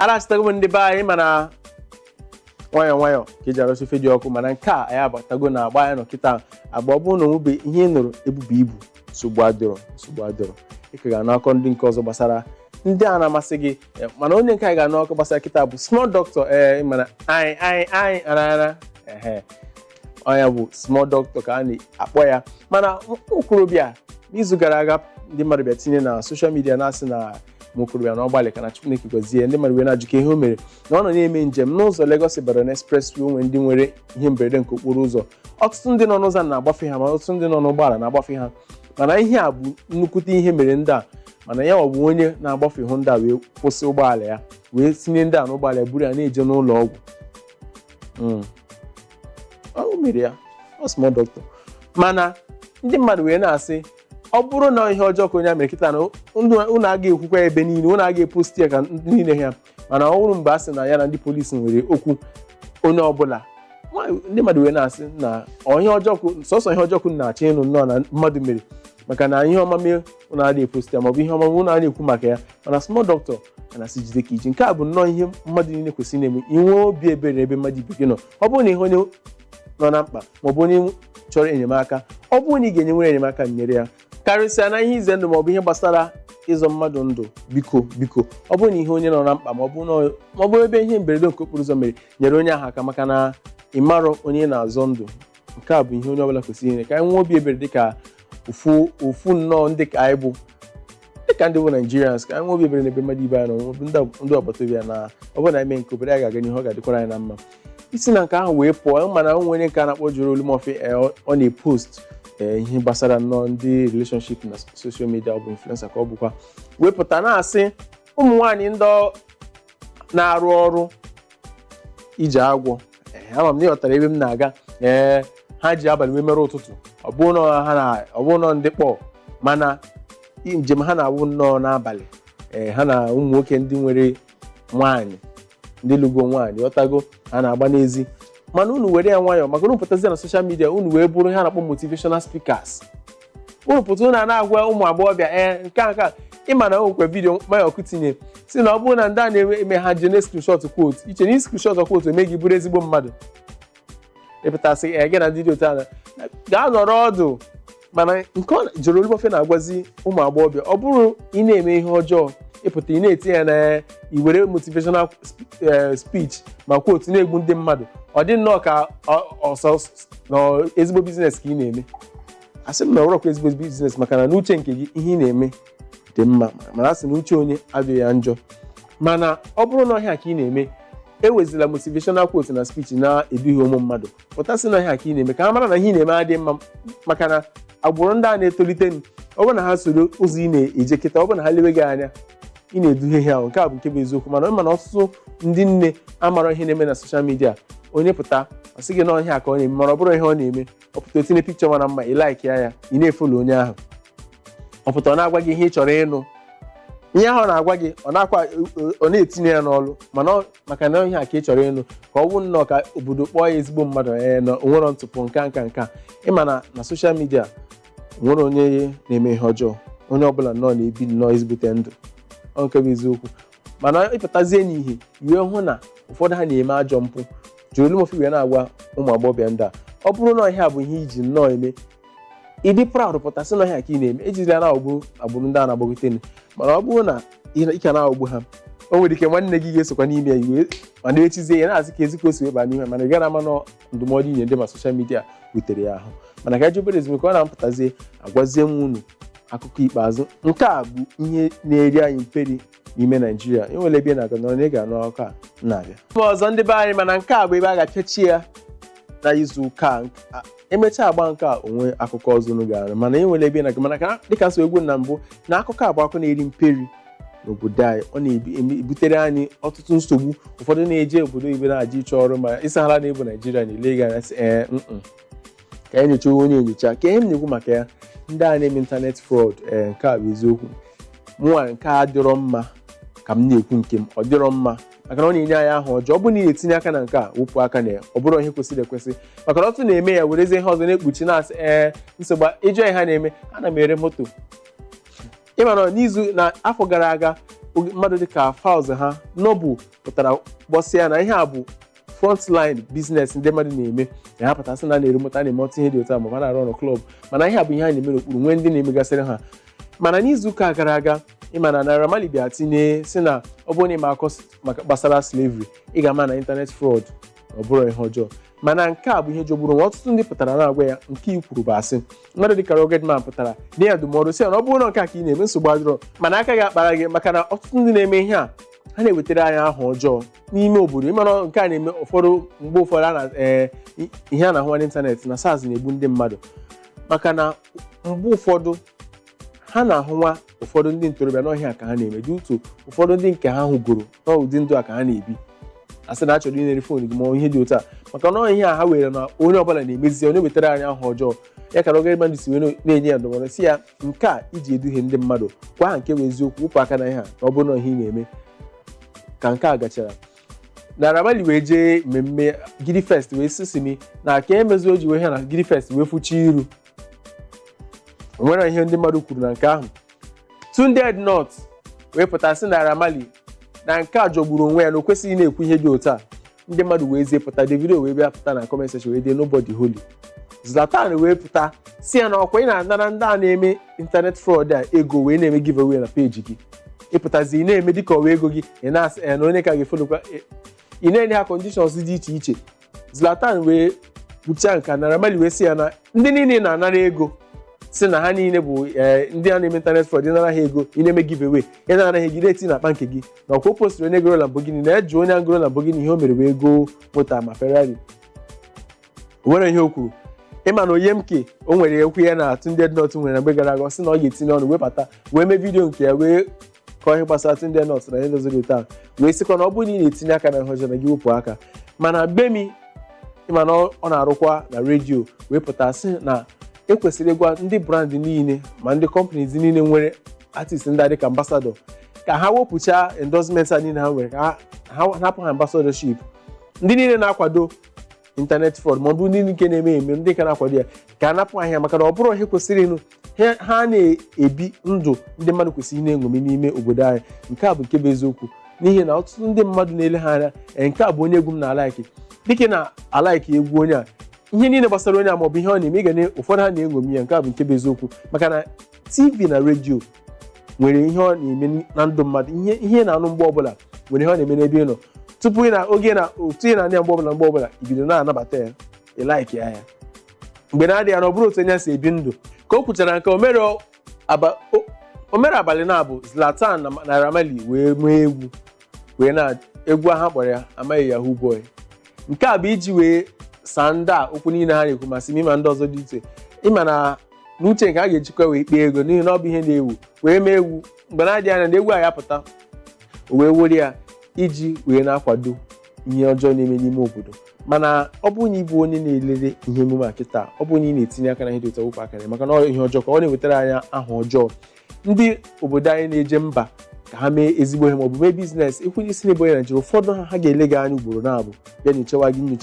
Arachitago m ndị be anyị, mana nwayọọ nwayọọ ka eji arụsị ofe dị ọkụ. Mana nke a anyị abatago na agba anyị nọ kịta agba. Ọ bụrụ na onwebe ihe ị nụrụ ebubo ibu, nsogbu adịrọ, nsogbu adịrọ. Ị ka ga-anụ akọ ndị nke ọzọ gbasara ndị a na-amasị gị. Mana onye nke anyị ga-anụ akọ gbasara kịta bụ Small Doctor. Ee, mana anyị ara ehe ọnya bụ Small Doctor ka a na-akpọ ya. Mana okorobịa, n'izu gara aga, ndị mmadụ bịa tinye na social media na-asị na okorobịa na ọgbalị ka na Chineke gọzie. Ndị mmadụ wee na-ajụ ka ihe o mere na ọ nọ na-eme njem n'ụzọ Lagos Ibadan Expressway, onwe ndị nwere ihe mberede nke okporo ụzọ. Ọtụtụ ndị nọ n'ụzọ na-agbafe ha, ma ọtụtụ ndị nọ n'ụgbọala na-agbafe ha. Mana ihe a bụ nnukwute ihe mere ndị a. Mana ya ọ bụ onye na-agbafe hụ ndị a wee kwụsị ụgbọala ya, wee tinye ndị a n'ụgbọala ya, buru ya na-eje n'ụlọ ọgwụ. O mere ya, ọ Small Doctor. Mana ndị mmadụ wee na-asị, ọ bụrụ na ihe ọjọọ ka onye a mere kịta, na unu aga ekwukwa ebe niile, unu aga epost ya ka ndị niile ha. Mana ọ bụrụ mgbe a sị na ya na ndị polisi nwere okwu, onye ọbụla, ndị mmadụ wee na-asị na ọ ihe ọjọọ sọsọ ihe ọjọọ ka unu na-achọ ịnụ nnọọ na mmadụ mere, maka na ihe ọma mee, unu adịghị epost ya, maọbụ ihe ọma unu adịghị ekwu maka ya. Mana Small Doctor na-asị jide ka iji. Nke a bụ nnọọ ihe mmadụ niile kwesịrị na-eme, inwe obi ebere n'ebe mmadụ ibe gị nọ. Ọ bụrụ na ihe onye nọ na mkpa maọbụ onye chọrọ enyemaka, ọ bụrụ na ị ga-enye enyemaka, nyere ya, karịsịa na ihe ize ndụ maọbụ ihe gbasara ịzọ mmadụ ndụ. Biko, biko, ọ bụrụ na ihe onye nọ na mkpa maọbụ ebe ihe mberede nke okporo ụzọ mere, nyere onye ahụ aka, maka na ị marọ onye na-azọ ndụ. Nke a bụ ihe onye ọbụla kwesịrị ime, ka anyị nwee obi ebere dịka ofu ofu nnọọ ndị ka anyị bụ, dịka ndị bụ Nigerians, ka anyị nwee obi ebere n'ebe mmadụ ibe anyị nọ, maọbụ ndị agbata obi ya. Na ọ bụrụ na anyị mee nke obodo anyị ga-aga n'ihu, ọ ga-adịkwara anyị na mma. Isi na nke ahụ wee pụọ, mana o nwere nke a na-akpọ Joro Olumọfe. Ọ na-epost ihe gbasara nnọọ ndị relationship na social media. Ọ bụ influencer ka ọ bụkwa, wepụta na-asị ụmụ nwaanyị ndị na-arụ ọrụ ije agwọ. Ama m na ịghọtara ebe m na-aga. Ee, ha ji abalị wee mere ụtụtụ. Ọ bụrụ na ha na ọ bụrụ na ndị kpọọ, mana njem ha na-awụ nnọọ n'abalị. Ee, ha na ụmụ nwoke ndị nwere nwaanyị, ndị lụgo nwaanyị, ghọtago, ha na-agba n'ezi. Mana unu were ya nwayọọ, maka unu pụtazie na social media, unu wee bụrụ ihe a na-akpọ motivational speakers. Unu pụta, unu na-agwa ụmụ agbọghọbịa, ee, nke a ịma na o nwekwa video Mayoku tinye si na ọ bụrụ na ndị a na-eme ha je na screenshot quote iche na screenshot quote eme gị bụrụ ezigbo mmadụ, ịpụtasị ee, gị na ndị dị otu a gaa nọrọ ọdụ. Mana nke ọ jụrụ Olumofe na-agwazi ụmụ agbọghọbịa, ọ bụrụ ị na-eme ihe ọjọọ, ịpụta ị na-etinye ya na iwere motivational speech ma quote na-egbu ndị mmadụ, ọ dị nnọọ ka ọsọ na ezigbo business ka ị na-eme. Asị m na ọrọkwa ezigbo business, maka na n'uche nke gị, ihe ị na-eme dị mma, mana asị na uche onye adịghị ya njọ. Mana ọ bụrụ na ọhịa ka ị na-eme, ewezila motivational quote na speech na-eduhie ụmụ mmadụ. Pụtasị na ọhịa ka ị na-eme, ka ha mara na ihe ị na-eme adịghị mma, maka na agbụrụ ndị a na-etolite, ọ bụrụ na ha soro ụzọ ị na-eje kịta, ọ bụrụ na ha lewe gị anya, ị na-eduhie ha ahụ. Nke a bụ nke bụ eziokwu. Mana ọtụtụ ndị nne amara ihe na-eme na social media. Onye pụta, ọ sị gị na ọhịa ka ọ na-eme, mana ọ bụrụ ihe ọ na-eme, ọ pụta otinye pikchọ mara mma, ị like ya, ị na-efollow onye ahụ. Ọ pụta, ọ na-agwa gị ihe ị chọrọ ịnụ. Ihe ahụ ọ na-agwa gị, ọ na-akwa, ọ na-etinye ya n'ọlụ, mana maka na ihe a ka ị chọrọ ịnụ, ka ọ bụ nnọọ ka obodo kpọọ ya ezigbo mmadụ, ee, na onwero ntụpọ nka ịma na social media nwere onye na-eme ihe ọjọọ. Onye ọbụla nnọọ na-ebi nnọọ ezigbote ndụ, ọ nke bụ eziokwu. Mana ịpụtazie n'ihe wee hụ na ụfọdụ ha na-eme ajọ mpụ. Jụrụ Olumofe wee na-agwa ụmụ agbọghọbịa ndị a, ọ bụrụ na ihe a bụ ihe iji nnọọ eme, ịdị proud, pụtasị na ihe a ka ị na-eme, ejizila na-aghọgbu agbụrụ ndị a na-agbagote. Mana ọ bụrụ na ị ka na-aghọgbu ha, o nwere ike nwanne gị ga-esokwa n'ime ya iwe, mana echizie ya na-asị ka ezi ka o si wee baa n'ime. Mana ị gara ama na ndụmọdụ inye ndị ma social media wutere ya ahụ. Mana ka eji obere ezumike, ọ na-apụtazie agwazie m unu akụkọ ikpeazụ. Nke a bụ ihe na-eri anyị mperi n'ime Naijiria. Enwere ebe ị na-aga nọrọ na ị ga-anụ akụkọ a na-abịa ọzọ, ndị be anyị. Mana nke a bụ ebe a ga-apịachi ya na izu ụka a. Emechaa agba nke a, onwe akụkọ ọzọ unu ga-anụ. Mana enwere ebe ị na-aga. Mana ka dịka nso egwu na mbụ na akụkọ a bụ akụkọ na-eri mperi n'obodo anyị, ọ na-ebutere anyị ọtụtụ nsogbu. Ụfọdụ na-eje obodo oyibo na-aja ịchọ ọrụ, ma ịsaghara na ịbụ Naijiria na-ele gị anya sị ee mm ka anyị nyocha onye enyocha. Ka ihe m na-ekwu maka ya, ndị a na-eme internet fraud. Ee, nke a bụ eziokwu mụnwa, nke a dịrọ mma ka m na-ekwu nke m, ọ dịrọ mma, maka na ọ na-enye anyị aha ọjọọ. Ọ bụrụ na ị na-etinye aka na nke a, wụpụ aka na ya. Ọ bụrụ ihe kwesịrị ekwesị, maka na ọtụtụ na-eme ya, werezie ihe ọzọ na-ekpuchi, na-asị ee, nsogbu ịjụ ya ha na-eme, ana m ere moto. Ịma na n'izu na afọ gara aga Mmadụ dịka Falz ha Noble pụtara gbọsịa na ihe a bụ frontline business ndị mmadụ na-eme, na ha pụtasị na na-ere moto, a na-eme ọtụ ihe dị otu a, ma ọ na-arụ ọrụ klọb, mana ihe a bụ ihe a na-eme n'okpuru, nwee ndị na-emegasịrị ha. Mana n'izuụka gara aga, ịma na Naira Marley bịa tinye si na ọ bụrụ na ịma akọ maka gbasara slavery, ị ga-ama na internet fraud ọ bụrụ ihe ọjọọ. Mana nke a bụ ihe jọgburu nwa. Ọtụtụ ndị pụtara na-agwa ya nke i kwuru bụ asị. Mmadụ dịka Rugged Man pụtara nye ya ndụmọdụ sị ya na ọ bụrụ na nke a ka ị na-eme, nsogbu adịrọ, mana aka gị akpara gị, maka na ọtụtụ ndị na-eme ihe a, ha na-ewetara anyị aha ọjọọ n'ime obodo. Ịmara nke a na-eme ụfọdụ mgbe ụfọdụ a na ihe a na-ahụ n'ịntanetị na SARS na-egbu ndị mmadụ, maka na mgbe ụfọdụ ha na-ahụnwa ụfọdụ ndị ntorobịa n'ọhịa ka ha na-eme dị utu, ụfọdụ ndị nke ha hụgoro n'ụdị ndụ a ka ha na-ebi, asị na achọrọ ịnere foonu gị ma ihe dị otu a, maka na ihe a ha were na onye ọbụla na-emezi, onye wetara anyị aha ọjọọ ya. Ka Rugged Man si wee na-enye ya ndụmọdụ si ya nke a iji eduhie ndị mmadụ, gwa ha nke bụ eziokwu, wụpụ aka na ihe a, na ọ bụrụ na ihe ị na-eme. Ka nke a gachara, Naira Marley wee jee mmemme Gidi Fest wee sisimi na ka emezu o ji wee ha na Gidi Fest wee fụchi iru. O nwere ihe ndị mmadụ kwuru na nke ahụ. Tunde Ednut wee pụta sị Naira Marley na nke a jọgburu onwe ya, na o kwesịghị na-ekwu ihe dị otu a. Ndị mmadụ wee zie pụta, Davido wee bịa pụta na comment section wee dee nobody holy. Zlatan wee pụta si ya na ọkwa ị na-anara ndị a na-eme internet fraud a ego wee na-eme giveaway na peji gị, ịpụtazi ị na-eme dịka ọwa ego gị, ị na-asị na onye ka ga-efolokwa, ị na-enye ha conditions dị iche iche. Zlatan wee kpuchaa nke Naira Marley wee sị ya na ndị niile na-anara ego si na ha niile bụ ndị a na-eme internet fraud, ịnara ha ego, ị na-eme giveaway, ị na-anara ha ego eti na akpa nke gị, na ọkwa o postiri onye goro Lamborghini na eji onye goro Lamborghini ihe o mere wee goo moto ma Ferrari. O nwere ihe o kwuru. Ịma na Onyemke o nwere ekwu ya na Tunde Ednut nwere na mgbe gara aga, ọ sị na ọ ga-etinye ọnụ webata wee mee vidiyo nke ya wee kọọ ihe gbasara Tunde Ednut na ihe doziri taa, wee sịkwa na ọ bụrụ na ị na-etinye aka na ihe ọjọọ na gị wepụ aka. Mana Gbemi, ịma na ọ na-arụkwa na redio, wee pụta sị na ekwesịrị ịgwa ndị brand niile ma ndị companies niile nwere artist ndị dịka ambassador ka ha wepụchaa endorsement a niile ha nwere, ka ha napụ ha ambassadorship. Ndị niile na-akwado internet fraud ma ọ bụ ndị nke na-eme eme, ndị ka na-akwado ya, ka a napụ ahịa, maka na ọ bụrụ ihe kwesịrị ịnụ ha na-ebi ndụ ndị mmadụ kwesịrị na-eṅomi n'ime obodo anyị. Nke a bụ nke bụ eziokwu, n'ihi na ọtụtụ ndị mmadụ na-ele ha anya, nke a bụ onye egwu m na-alaiki, dịka na alaiki egwu onye a, ihe niile gbasara onye a maọbụ ihe ọ na-eme, ị ga na ụfọdụ ha na-eṅomi ya. Nke a bụ nke bụ eziokwu, maka na TV na redio nwere ihe ọ na-eme na ndụ mmadụ. Ihe na-anụ mgbe ọbụla nwere ihe ọ na-eme n'ebe ị nọ. Tupu ị na oge na otu ị na-anya mgbe ọbụla ibido na-anabata ya, ịlaiki ya mgbe na-adịghị anya, ọ bụrụ otu onye si ebi ndụ. Ka o kwuchara nke o mere abalị na-abụ, Zlatan na Naira Marley wee mee egwu, wee na egwu ahụ kpọrọ ya amaghị Yahoo Boy. Nke a bụ iji wee saa ndị a okwu niile ha na-ekwu, ma sị ma ndị ọzọ dị iche, ịma na n'uche nke a ga-ejikwa wee kpee ego, n'ihi na ọ bụ ihe na-ewu wee mee egwu. Mgbe na-adịghị anya na egwu a ya pụta, o wee were ya iji wee na-akwado ihe ọjọọ na-eme n'ime obodo. Mana ọ bụrụ na ị bụ onye na-elele ihe emume a kịta, ọ bụrụ na ị na-etinye aka na ihe dị otu, wepụ aka ya, maka na ọ ihe ọjọọ ka ọ na-ewetara anyị aha ọjọọ. Ndị obodo anyị na-eje mba ka ha mee ezigbo ihe maọbụ mee business, ịkwụnye isi n'ebe onye Naijiria, ụfọdụ ha ga-ele gị anya ugboro na-abụ bịa nyochawa gị nyocha.